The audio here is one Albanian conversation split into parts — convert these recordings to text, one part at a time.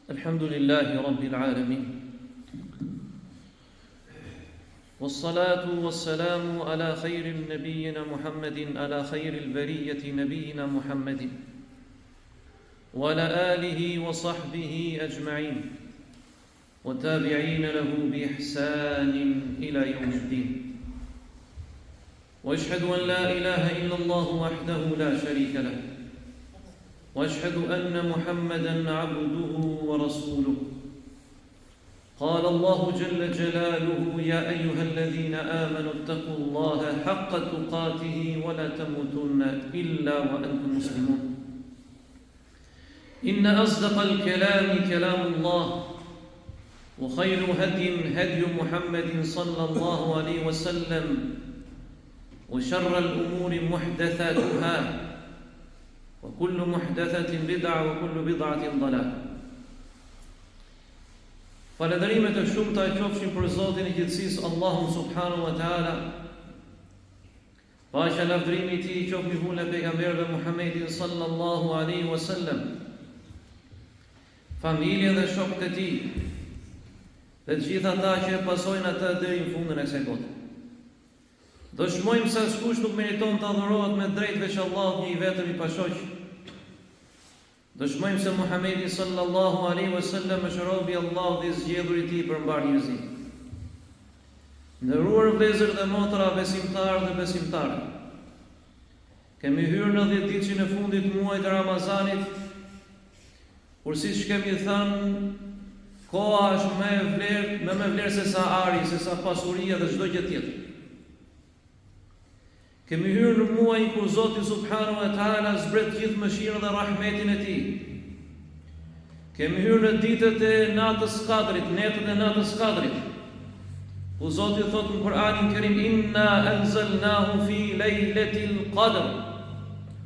الحمد لله رب العالمين والصلاة والسلام على خير نبينا محمد على خير البرية نبينا محمد وعلى آله وصحبه أجمعين وتابعين له بإحسان إلى يوم الدين واشهد أن لا إله إلا الله وحده لا شريك له واشهد أن محمدا عبده ورسوله قال الله جل جلاله يا أيها الذين آمنوا اتقوا الله حق تقاته ولا تموتن إلا وأنتم مسلمون إن أصدق الكلام كلام الله وخير هدي هدي محمد صلى الله عليه وسلم وشر الأمور محدثاتها وكل محدثة بدعة وكل بدعة ضلالة Falënderimet e shumta qofshin për Zotin e gjithësisë Allahun subhanahu wa taala. Paqja lavdërimi i tij qoftë mbi vulën e pejgamberëve Muhammedin sallallahu alaihi wasallam. Familjen dhe shokët e tij dhe të gjithë ata që e pasojnë atë deri në fundin e kësaj bote. Dëshmojmë se askush nuk meriton të adhurohet me drejtë veç Allahut një i vetëm i pashoq. Dëshmojmë se Muhamedi sallallahu alaihi wasallam është robi i Allahut dhe i zgjedhuri i tij për mbarë njerëzinë. Nderuar vëllezër dhe motra, besimtarë dhe besimtare. Kemi hyrë në dhjetëditëshin e fundit të muajit të Ramazanit, kur siç kemi thënë, koha është më e vlerë, më me vlerë se sa ari, se sa pasuria dhe çdo gjë tjetër. Kemi hyrë në muajin kur Zoti subhanahu wa taala zbret gjithë mëshirën dhe rahmetin e tij. Kemi hyrë në ditët e natës Kadrit, netët e natës Kadrit. Ku Zoti thotë në Kur'anin Kerim inna anzalnahu fi lejletil qadr.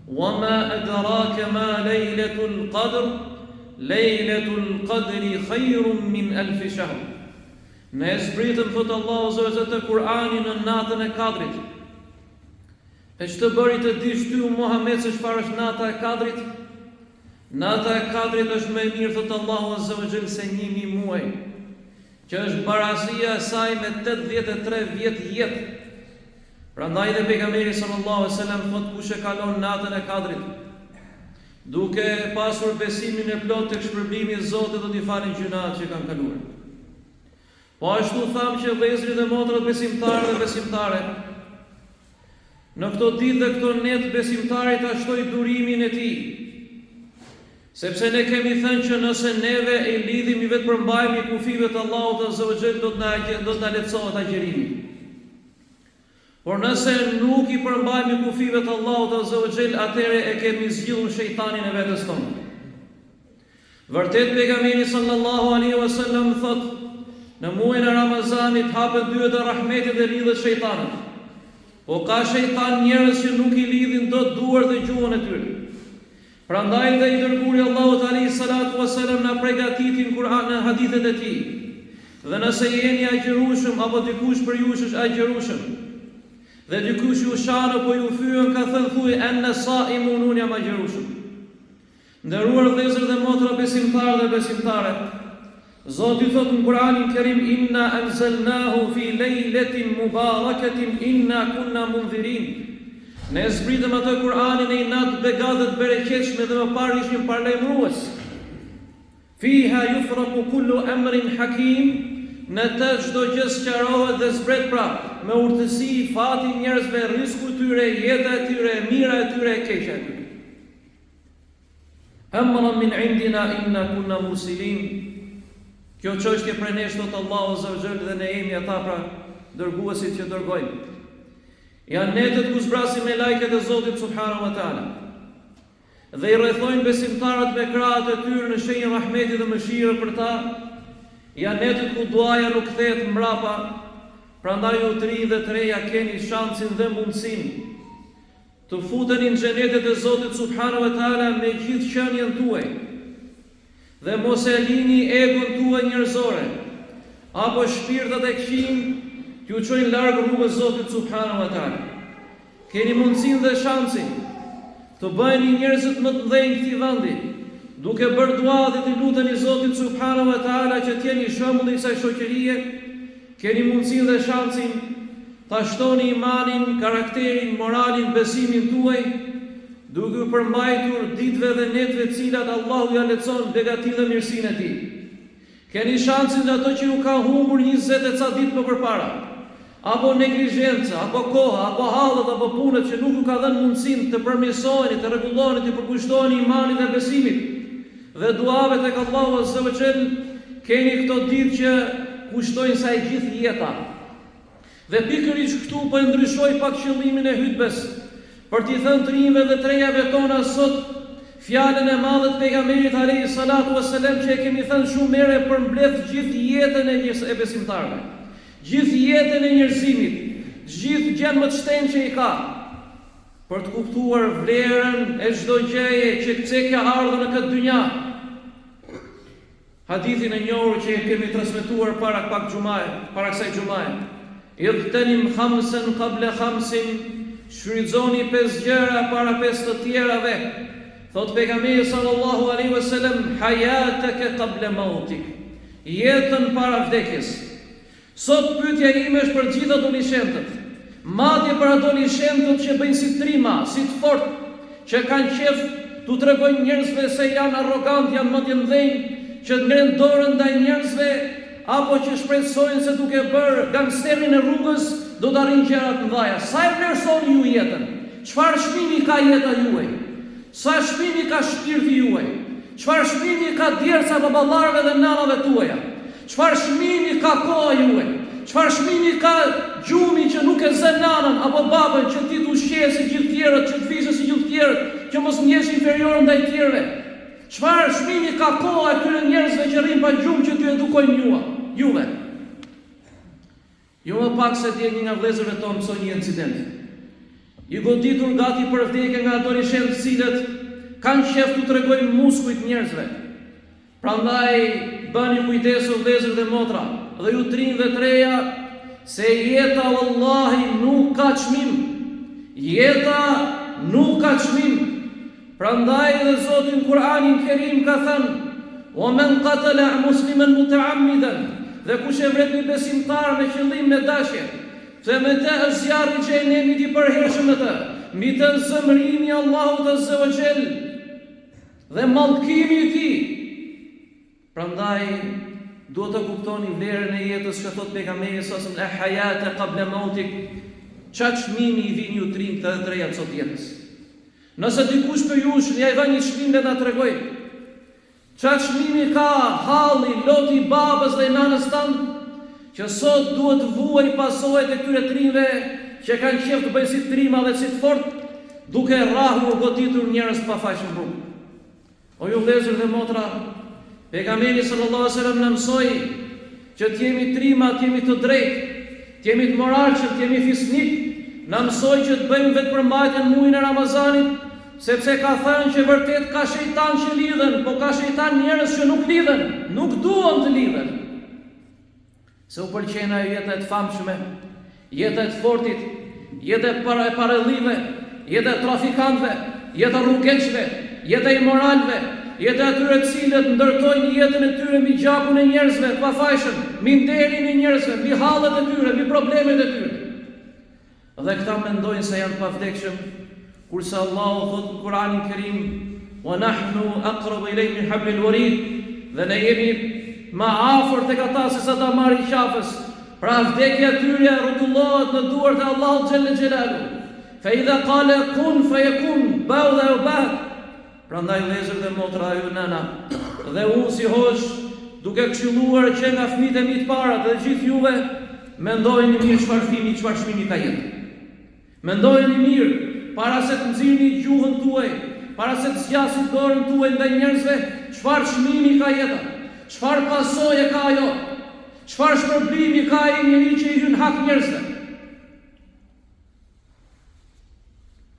Wa ma adraka ma lejletul qadr? Lejletul qadri khairun min alf shahr. Ne e zbritëm thotë Allahu azza wa jall Kur'anin në natën e Kadrit. E ç'të bëri të dish ty o Muhamed se çfarë është nata e Kadrit? Nata e Kadrit është më e mirë thotë Allahu azza wa jall se 1000 muaj, që është barazia e saj me 83 vjet jetë. Prandaj dhe pejgamberi sallallahu alaihi wasallam thotë kush e kalon natën e Kadrit, duke pasur besimin e plotë tek shpërblimi i Zotit do t'i falen gjynahet që kanë kaluar. Po ashtu thamë që vëllezërit dhe motrat besimtarë dhe besimtare, në këto ditë dhe këto net besimtari ta shtojë durimin e tij. Sepse ne kemi thënë që nëse neve i lidhim i vetëpërmbajemi kufijve të Allahut azza wa jall do të na do të na lehtësohet agjërimi. Por nëse nuk i përmbajemi kufijve të Allahut azza wa jall, atëherë e kemi zgjidhur shejtanin e vetes tonë. Vërtet pejgamberi sallallahu alaihi wasallam thotë, në muajin e Ramazanit hapen dyert e rahmetit dhe lidhet shejtani. Po ka shejtan njerëz që nuk i lidhin dot duart dhe gjuhën e tyre. Prandaj dhe i Dërguari i Allahut alejhi salatu ue selam na pregatiti në Kur'an në hadithet e tij, Dhe nëse jeni agjërueshëm apo dikush prej jush është agjërueshëm, dhe dikush ju shan apo ju fyen, ka thënë thuaj ene saimun unë jam agjërueshëm. Nderuar vëllezër dhe motra besimtarë dhe besimtare, Zoti thotë në Kur'anin Kerim inna anzalnahu fi lejletin mubarakatin inna kunna mundhirin. Ne zbritëm atë Kur'anin në një natë të begatë dhe të bereqetshme dhe më parë ishim paralajmërues. Fiha yufraku kullu amrin hakim, në të çdo gjë sqarohet dhe zbret pra me urtësi fati i njerëzve, rrisku i tyre, jeta e tyre, e mira e tyre, e keqja e tyre. Emran min indina inna kunna mursilin. Kjo çështje prej nesh thotë Allahu azza wa jall dhe ne jemi ata pra dërguesit që dërgojmë. Janë netët ku zbrasin melajket e Zotit subhanahu wa taala. Dhe i rrethojnë besimtarët me krahët e tyre në shenjë rahmeti dhe mëshire për ta. Janë netët ku duaja nuk kthehet mbrapa. Prandaj ju të rinj dhe të reja keni shansin dhe mundësinë Të futeni në xhenetet e Zotit subhanahu wa taala me gjithë qenien tuaj dhe mos e lini egon tuaj njerëzore apo shpirtat e këqinj t'ju çojnë larg rrugës Zotit subhanahu wa taala. Keni mundësinë dhe shansin të bëheni njerëzit më të mëdhenj këtij vendi, Duke bërë dua dhe t'i luteni Zotit subhanahu wa ta'ala që të jeni shembulli i kësaj shoqërie, keni mundësinë dhe shansin ta shtoni imanin, karakterin, moralin, besimin tuaj, duke iu përmbajtur ditëve dhe netëve të cilat Allahu ia lehtëson begatinë dhe mirësinë e Tij. Keni shansin dhe ato që ju ka humbur 20 e ca ditë më përpara, apo neglizhenca, apo koha, apo hallet, apo punët që nuk ju ka dhënë mundësinë të përmirësoheni, të rregulloheni, t'i përkushtoheni imanit dhe besimit dhe duave tek Allahu azze wa xhel, keni këto ditë që kushtojnë sa e gjithë jeta. Dhe pikërisht këtu po e ndryshoj pak qëllimin e hytbes, për t'i thënë të rinjve dhe të rejave tona sot, fjalën e madhe të Pejgamberit alejhi salatu ue selam që e kemi thënë shumë herë e përmbledh gjithë jetën e e besimtarëve, gjithë jetën e njerëzimit, gjithë gjënë më të shtrenjtë që i ka, për të kuptuar vlerën e çdo gjëje që pse ke ardhur në këtë dynja. Hadithin e njohur që e kemi transmetuar para pak xhumae, para kësaj xhumae. Ightenim khamsen qabla khamsin, shfrytëzoni pesë gjëra para pesë të tjerave. Thotë pejgamberi sallallahu alaihi wasallam, hayataka qabla mautik. Jetën para vdekjes. Sot pyetja ime është për të gjithë adoleshentët, madje për adoleshentët që bëjnë si trima, si të fortë, që kanë qejf t'u tregojnë njerëzve se janë arrogantë, janë mendjemëdhenj, që ngrenë dorën ndaj njerëzve apo që shpresojnë se duke bërë gangsterin e rrugës do të arrijnë gjëra të mëdha. Sa e vlerësoni ju jetën? Çfarë çmimi ka jeta juaj? Sa çmimi ka shpirti juaj? Çfarë çmimi ka djersa e baballarëve dhe nanave tuaja? Çfarë çmimi ka koha juaj? Çfarë çmimi ka gjumi që nuk e zë nanën apo babën që ti të ushqehesh si gjithë tjerët, që të vishesh si gjithë tjerët, që mos ndjehesh inferior ndaj tjerëve? Çfarë çmimi ka koha e këtyre njerëzve që rrinë pa gjumë që t'ju edukojnë jua, juve? Jo më pak se dje një nga vëllezërve tonë pësoi një incident. I goditur gati për vdekje nga adoleshentë të cilët kanë qejf t'u tregojnë muskujt njerëzve. Prandaj bëni kujdes o vëllezër dhe motra, dhe ju të rinj dhe të reja, se jeta wallahi nuk ka çmim. Jeta nuk ka çmim. Prandaj edhe Zoti në Kur'anin Kerim ka thënë, Wa men qatala muslimen muta'ammidan, dhe kush e vret një besimtar me qëllim me dashje, fe me të është zjarri i xhehenemit i përhershëm me të, mbi të zemërimi i Allahut azze wa xhel dhe mallkimi i tij. Prandaj duhet të kuptoni vlerën e jetës që thotë pejgamberi sa selam la hayata qabla mautik. Ça çmimi i vini ju të rinjtë dhe të rejat sot jetës? Nëse dikush prej jush ja i dha një çmim le ta tregojë. Ça çmimi ka halli, loti i babës dhe i nanës tënd, që sot duhet të vuajë pasojat e këtyre të rinjve që kanë qejf të bëjnë si trima dhe si të fortë, duke rrahur goditur njerëz të pafajshëm në rrugë. O ju vëllezër dhe motra, Pejgamberi sallallahu alejhi ve sellem na mësoi që të jemi trima, të jemi të drejtë, të jemi të moralshëm, të jemi fisnik, na mësoi që të bëjmë vetëpërmbajtje në muajin e Ramazanit, sepse ka thënë që vërtet ka shejtan që lidhen, po ka shejtan njerëz që nuk lidhen, nuk duan të lidhen. Se u pëlqen ajo jeta e të famshme, jeta e të fortit, jeta e para e parellive, jeta e trafikantëve, jeta e rrugeçve, jeta e imoralëve, jeta e atyre të cilët ndërtojnë jetën e tyre mbi gjakun e njerëzve të pafajshëm, mbi nderin e njerëzve, mbi hallet e tyre, mbi problemet e tyre. Dhe këta mendojnë se janë të pavdekshëm, kurse Allahu thotë në Kur'anin Kerim, "Wa nahnu aqrabu ilayhi min hablil warid", dhe ne jemi më afër tek ata se sa damari i qafës. Pra vdekja e tyre rrotullohet në duart e Allahut xhelle xhelalu. Fa idha qala kun fayakun, bëhu dhe ajo bëhet. Prandaj vëllezër dhe motra ju nëna dhe unë si hoxhë duke këshilluar që nga fëmijët e mi të parë dhe gjithë juve mendojeni mirë çfarë fimi çfarë çmimi ka jeta. Mendojeni mirë para se të nxirrni gjuhën tuaj, para se të zgjasni dorën tuaj ndaj njerëzve, çfarë çmimi ka jeta, çfarë pasoje ka ajo, çfarë shpërblimi ka ai njeri që i hyn hak njerëzve.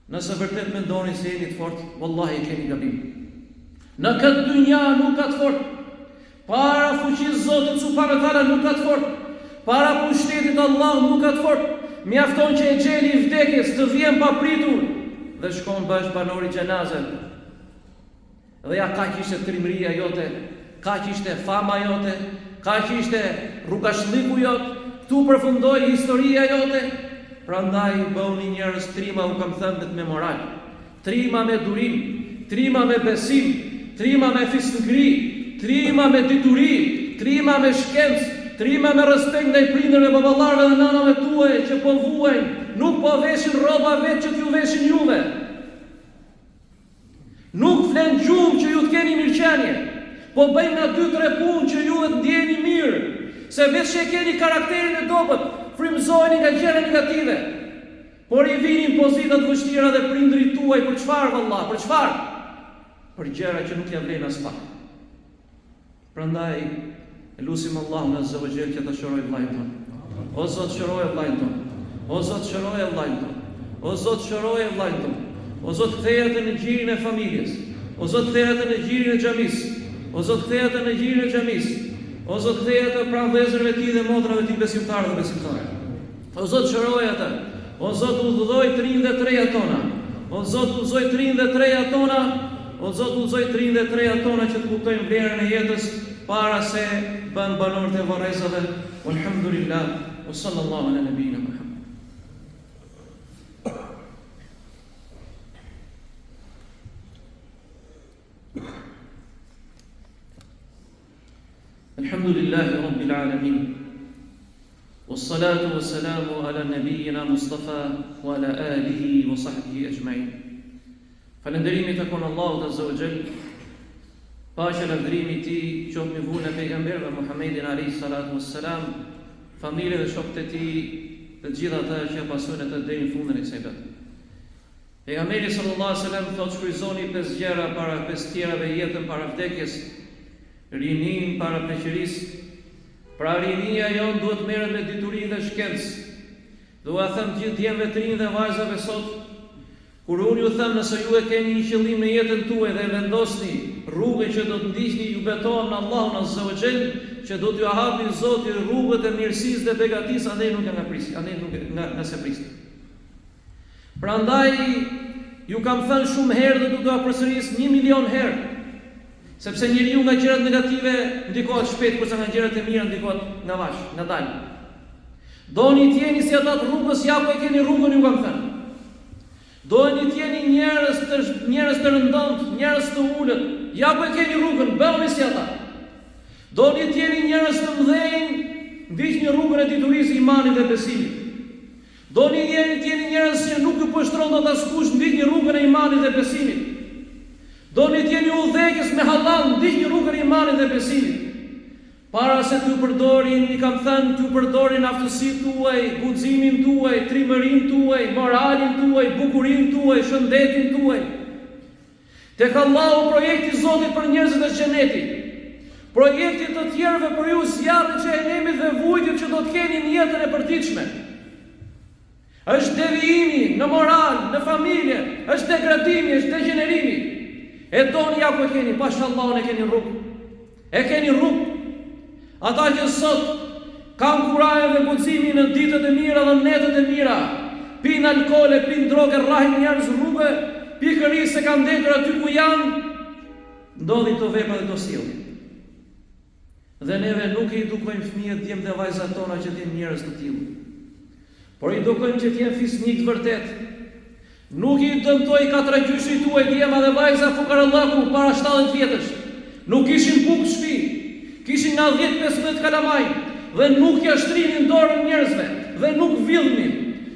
Nëse vërtet mendoni se jeni të fortë, wallahi e keni gabim. Në këtë dynja nuk ka të fortë. Para fuqisë Zotit subhanahu wa taala nuk ka të fortë. Para pushtetit Allahut nuk ka të fortë. Mjafton që exheli i vdekjes të vjen papritur dhe shkon bëhesh banor i xhenazes. Dhe ja kaq ishte trimëria jote, kaq ishte fama jote, kaq ishte rrugaçllëku jot, këtu përfundoi historia jote. Prandaj bëhuni njerëz trima u kam thënë me moral, trima me durim, trima me besim, trima me fisnikëri, trima me dituri, trima me shkencë, trima me respekt ndaj prindërve, baballarëve dhe nanave tuaj që po vuajnë, nuk po veshin rroba vetë që t'ju veshin juve. Nuk flenë gjumë që ju të keni mirëqenie, po bëjnë nga dy tre punë që juve të ndjeheni mirë, se veç që e keni karakterin e dobët, frymëzoheni nga gjëra negative. Por i vini në pozita të vështira dhe prindërit tuaj për çfarë valla, për çfarë? Për gjëra që nuk ia vlejnë aspak. Prandaj e lusim Allahun Azza wa Jell që ta shërojë vëllain tonë. O Zot shëroje vëllain tonë. O Zot shëroje vëllain tonë. O Zot shëroje vëllain tonë. O Zot ktheje atë në gjirin e familjes. O Zot ktheje atë në gjirin e xhamisë. O Zot ktheje atë në gjirin e xhamisë. O Zot ktheje atë pranë vëllezërve të tij dhe motrave të tij besimtarë dhe besimtare. O Zot shëroje atë. O Zot udhëzoj të rinj dhe të reja tona. O Zot udhëzoj të rinj dhe të reja tona. O Zot udhëzoj të rinj dhe të reja tona që të kuptojnë vlerën e jetës para se bëhen banorët e varrezave. Walhamdulillah wa sallallahu ala nabiyina Muhammad. Alhamdulillahi Rabbil Alamin. Wassalatu wassalamu ala nabiyina Mustafa wa ala alihi wa sahbihi ajma'in. Falënderimi i takon Allahut Azza wa Jall. Paqja lavdërimi i tij qoftë mbi vulën e pejgamberëve Muhammedin alayhi salatu wassalam, familjen dhe shokët e tij, dhe të gjithë ata që e pasojnë atë deri në fundin e kësaj bote. Pejgamberi sallallahu alejhi ve sellem thotë shfrytëzoni pesë gjëra para pesë tjerave jetën para vdekjes, rininë para pleqërisë. Pra rinia jonë duhet të merret me dituri dhe shkencë. Dhe ua them gjithë djemve të rinj dhe vajzave sot, kur unë ju them nëse ju e keni një qëllim në jetën tuaj dhe e vendosni rrugën që do të ndiqni ju betohem në Allahun azza wa xhel që do t'jua hapi Zoti rrugët e mirësisë dhe begatisë andej nuk e nga prisni, andej nuk e nga, nga s'e prisni. Prandaj ju kam thënë shumë herë dhe do t'ua përsëris 1.000.000 herë, sepse njeriu nga gjërat negative ndikohet shpejt, kurse nga gjërat e mira ndikohet ngavash, ngadalë. Doni të jeni si ata të rrugës, ja ku e keni rrugën, ju kam thënë. Doni të jeni njerëz të njerëz të rëndomtë, njerëz të ulët, ja ku e keni rrugën, bëhuni si ata. Doni të jeni njerëz të mëdhenj, ndiqni rrugën e diturisë, imanit dhe besimit. Doni jeni të jeni njerëz që nuk ju poshtron dot askush ndiqni rrugën e imanit dhe besimit. Doni të jeni udhëheqës me hallall ndiqni rrugën e imanit dhe besimit. Para se t'ju përdorin, i kam thënë, t'ju përdorin aftësitë tuaj, guximin tuaj, trimërinë tuaj, moralin tuaj, bukurinë tuaj, shëndetin tuaj. Tek Allahu projekti i Zotit për njerëzit është xheneti. Projekti i të tjerëve për ju zjarri i xhehenemit dhe vujtjet që do të keni në jetën e përditshme. Është devijimi në moral, në familje, është degradimi, është degjenerimi. E doni ja ku e keni, pasha Allahun e keni në rrugë. E keni rrugë. Ata që sot kanë kurajën dhe guximin në ditët e mira dhe netët e mira, pinë alkool e pinë drogë e rrahin njerëz rrugëve, pikërisht se kanë ndenjtur aty ku janë, ndodhin këto vepra dhe këto sjellje. Dhe neve nuk i edukojmë fëmijët djemtë dhe vajzat tona që të jenë njerëz të tillë. Por i edukojmë që të jenë fisnikë të vërtetë. Nuk i dëmtoi katragjyshi tuaj djema dhe vajza fukarallëku para 70 vjetësh. Nuk kishin bukë në shtëpi. Kishin nga 10-15 kalamaj dhe nuk ia shtrinin dorën njerëzve dhe nuk vidhnin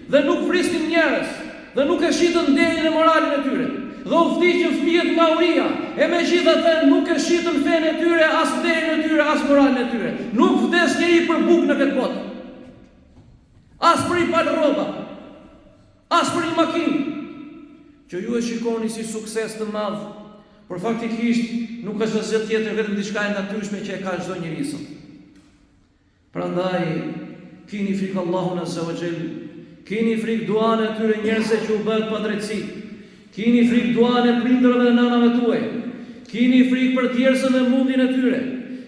dhe nuk vrisnin njerëz dhe nuk e shitën nderin e moralin e tyre. Dhe u vdiqën fëmijët nga uria, e megjithatë nuk e shitën fenë e tyre, as nderin e tyre, as moralin e tyre. Nuk vdes njeri për bukë në këtë botë. As për një palë rroba, as për një makinë, që ju e shikoni si sukses të madh, por faktikisht nuk është asgjë tjetër vetëm diçka e natyrshme që e ka çdo njeri sot. Prandaj kini frikë Allahun Azza wa Jall, kini frikë duan e atyre njerëzve që u bëhet padrejtësi. Kini frikë duan e prindërve dhe nanave tuaj. Kini frikë për djersën dhe mundin e tyre.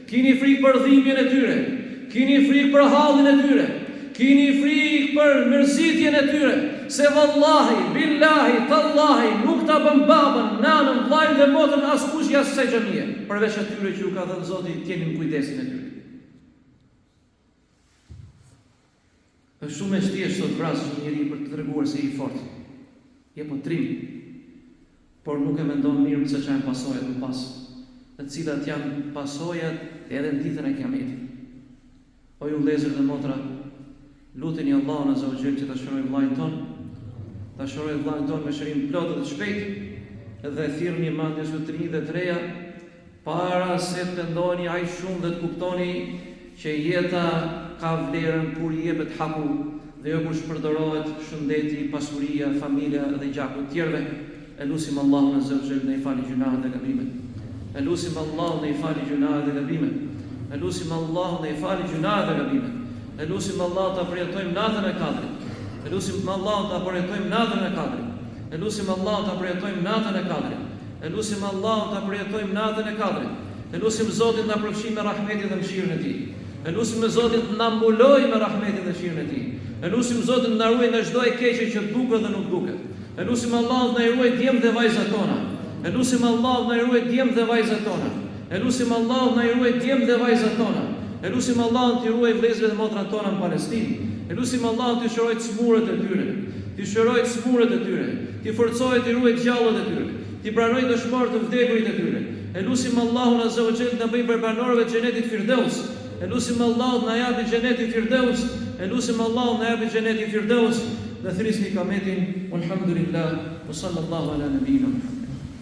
Kini frikë për dhimbjen e tyre. Kini frikë për hallin e tyre. Kini frikë për mërzitjen e tyre. Se vallahi, billahi, tallahi, nuk ta bën babën, nanën, vllain dhe motrën askush jashtë kësaj xhamie, përveç atyre që ju ka dhënë Zoti të jeni në kujdesin e tyre. Është shumë e thjeshtë sot të vrasësh një njeri për të treguar se je i fortë. Je po trim. Por nuk e mendon mirë se çfarë janë pasojat më pas, të cilat janë pasojat edhe në ditën e Kiametit. O ju vëllezër dhe motra, luteni Allahun Azza wa Jall që ta shërojë vëllain tonë, ta shërojë vëllain tonë me shërim të plotë dhe të shpejtë, dhe thirrni mendjes ju të rinj dhe të reja, Para se të pendoheni aq shumë dhe të kuptoni që jeta ka vlerën kur i jepet haku dhe jo kur shpërdorohet shëndeti, pasuria, familja dhe gjaku i të tjerëve, e lusim Allahun Azza wa Jall të na i fali gjynahet dhe gabimet. E lusim Allahun të na i fali gjynahet dhe gabimet. E lusim Allahun të na i fali gjynahet dhe gabimet. E lusim Allahun ta përjetojmë natën e Kadrit. E lusim Allahun ta përjetojmë natën e Kadrit. E lusim Allahun ta përjetojmë natën e Kadrit. E lusim Allahun ta përjetojmë natën e Kadrit. E lusim Zotin të na përfshijë me rahmetin dhe mëshirën e Tij. E lusim Zotin të na mbulojë me rahmetin dhe mëshirën e Tij. E lusim Zotin të na ruajë nga çdo e keqe që duket dhe nuk duket. E lusim Allahun të na i ruajë djemtë dhe vajzat tona. E lusim Allahun të na i ruajë djemtë dhe vajzat tona. E lusim Allahun të na i ruajë djemtë dhe vajzat tona. E lusim Allahun t'i ruajë vëllezërit dhe motrat tona në Palestinë. E lusim Allahun t'i shërojë të smurët e tyre. T'i shërojë të smurët e tyre. T'i forcojë t'i ruajë të gjallët e tyre. T'i pranojë dëshmorë të vdekurit e tyre. E lusim Allahun Azza wa Jall të na bëjë prej banorëve të Xhenetit Firdeus. E lusim Allahun të na japi Xhenetin Firdeus. E lusim Allahun të na japi Xhenetin Firdeus. Dhe thrisni ikametin. Walhamdulillah. Wa sallallahu ala nabiyina Muhammad.